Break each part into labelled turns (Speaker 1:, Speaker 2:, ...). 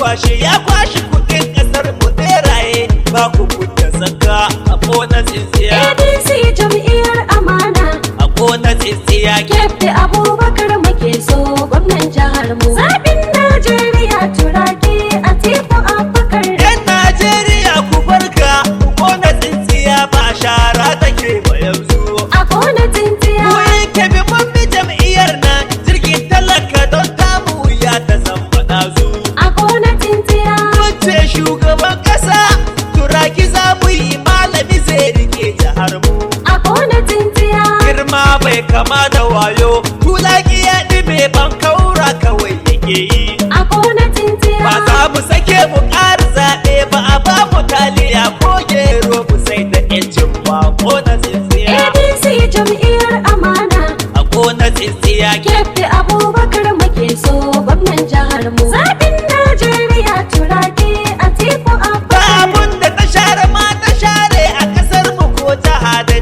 Speaker 1: kwashe ya kwashe kuɗin ƙasar mu beraye ba ku kudda zakka a kona tsintsiya.
Speaker 2: ADC jam'iyyar amana.
Speaker 1: A kona tsintsiya.
Speaker 2: Keffi Abubakar muke so gwamnan jihar mu. Zaɓin Najeriya, Turaki Atiku Abubakar.
Speaker 1: Yan Najeriya, ku farka, ku kona tsintsiya, ba shara take ba yanzu.
Speaker 2: A kona tsintsiya.
Speaker 1: Mu yanke bi mun bi jam'iyyar nan jirgin talaka don tamu ya ta zamba ɗazu.
Speaker 2: A kona tsintsiya.
Speaker 1: Mun ce shugaban ƙasa Turaki za mu yi, malami zai rike jihar mu.
Speaker 2: A kona tsintsiya.
Speaker 1: Girma bai kama da wayo, tulaki ya ɗime, ban kaura kawai yake yi.
Speaker 2: A kona tsintsiya.
Speaker 1: Ba za mu sake mu ƙara zaɓe ba, a ba mu taliya ko gero mu sai da 'yancin ba ko na tsintsiya.
Speaker 2: ADC jam'iyyar amana.
Speaker 1: A kona tsintsiya.
Speaker 2: Keffi Abubakar muke so gwamnan jihar mu. Zaɓin Najeriya, Turaki Atiku
Speaker 1: Ba
Speaker 2: Abubakar.
Speaker 1: Abun da ta share ma ta share a ƙasar mu ko jiha da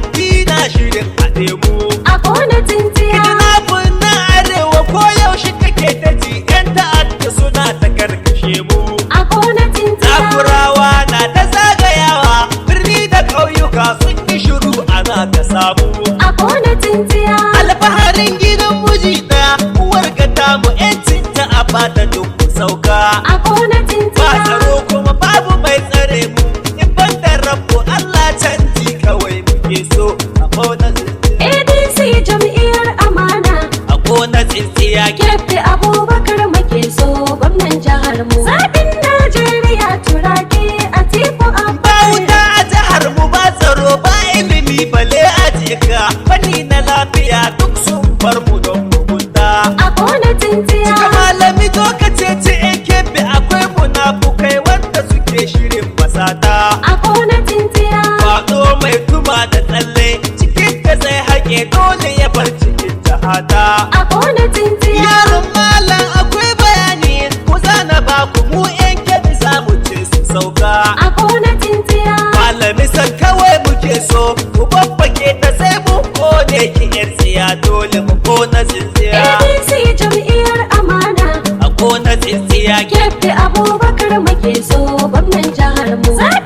Speaker 1: na shirin haɗe mu.
Speaker 2: A kona tsintsiya.
Speaker 1: Kidnapping na arewa ko yaushe kake ta ji, 'yan ta'adda suna ta karkashe mu.
Speaker 2: A kona tsintsiya.
Speaker 1: Takurawa na ta zagayawa birni da ƙauyuka, sun yi shiru ana ta samu.
Speaker 2: A kona tsintsiya.
Speaker 1: Alfaharin gidan miji ɗaya, uwar gata mu 'yancin ta a bata duk mu sauka.
Speaker 2: A kona
Speaker 1: Ba
Speaker 2: tsintsiya.
Speaker 1: tsaro kuma babu mai tsare mu in ban da rabu Allah, canji kawai muke so, a kona tsintsiya.
Speaker 2: ADC jam'iyyar amana.
Speaker 1: A kona tsintsiya.
Speaker 2: Keffi Abubakar muke so gwamnan jihar mu. Zaɓin Najeriya, Turaki Atiku
Speaker 1: Ba
Speaker 2: Abubakar.
Speaker 1: wuta a jihar mu, ba tsaro, ba ilimi bale a jika, fanni na lafiya duk sun bar mu don mugunta.
Speaker 2: A kona tsintsiya.
Speaker 1: Cika malami zo ka ceci Kebbi, akwai munafukai wanda suke shirin fasata.
Speaker 2: A kona tsintsiya.
Speaker 1: Kwaɗo mai tuma da tsalle cikin ta zai haƙe, dole ya bar cikin jahata.
Speaker 2: A kona tsintsiya.
Speaker 1: Yaron malam, akwai bayani ku zana ba ku, mu 'yan Kebbi za mu ce su sauka.
Speaker 2: A kona tsintsiya.
Speaker 1: Malami san kawai muke so mu babbake ta, sai mu kone ki 'yar tsiya, dole mu kona tsintsiya.
Speaker 2: ADC jam'iyyar amana.
Speaker 1: A kona tsintsiya.
Speaker 2: Keffi Abubakar muke so gwamnan jihar mu. Zaɓin